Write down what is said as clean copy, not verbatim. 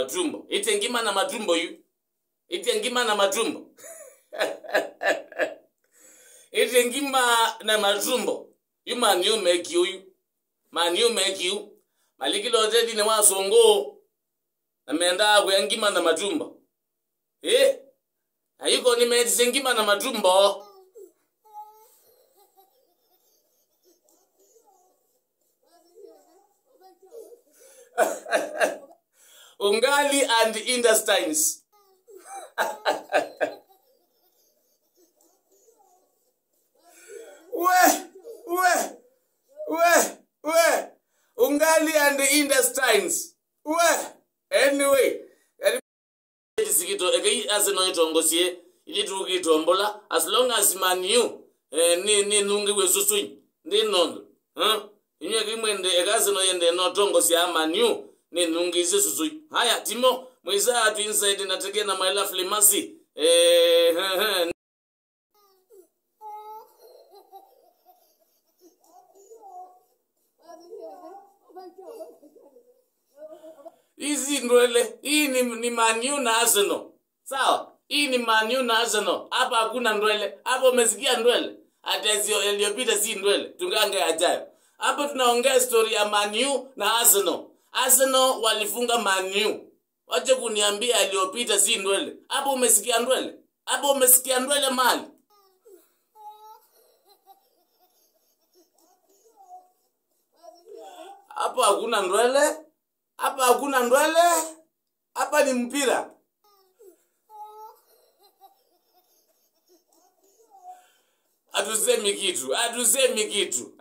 Matumbo. Ite ngima na matumbo yu. Ite ngima na matumbo. Ite ngima na matumbo. You man you make you. Man you make you. Malikilo tedi ni wasongo. Na menda kwa ngima na matumbo. Eh? Ayuko ni mezi ngima na matumbo. Ungali and intestines. We. Ungali and the intestines. We. Anyway, as long as man you ni nungi we susui ndi nondo. Huh? Inywe kimwende ekazino yende no tongo si ama new ni nungi susui. Haya Timo mwisa tu inside na tege na my lovely Mercy. Hizi ndwele, hii ni Man U na Arsenal. Sawa? Hii ni Man U na Arsenal. Hapa hakuna ndwele. Hapo umesikia ndwele. Hata sio iliyopita si ndwele. Tungange ajayo. Hapo tunaongea story ya Man U na Arsenal. Arsenal walifunga Man U. Wacha kuniambia aliyopita si ndwele. Hapo umesikia ndwele. Hapo umesikia ndwele mali. Hapo hakuna ndwele. Hapa hakuna ndwele. Hapa ni mpira. Hatusemi kitu. Hatusemi kitu.